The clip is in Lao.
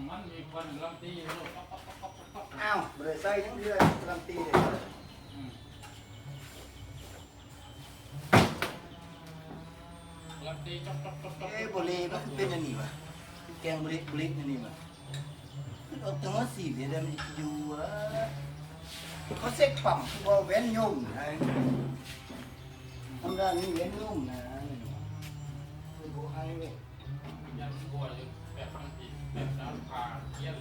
ມັນມີຄວັນລຳຕີໂລດ. ອ້າວ ບໍ່ໄດ້ໃສ່ຫຍັງເທື່ອ ລຳຕີເດ້. ອືມ ລຳຕີ ເອ ບໍ່ເລ ມັນຄືເປັນອັນນີ້ວະ? ແກງບໍ່ເລ ບໍ່ເລອັນນີ້ວະ? ຄືອອກແຕ່ຫົວສີດເດ ແລ້ວມັນຢູ່ວະ? ເຂົາເຊັກປ້ຳ ຄືບໍ່ແຫວນຍົມນະ? ທຳມະດາມີແຫວນຍົມນະ? ບໍ່ໃຫ້ເວີຍ. ຢ້ານມັນຮົ່ວຢູ່ ແບບມັນອີກ ແບບນັ້ນ ຜ່າເຂຍນ.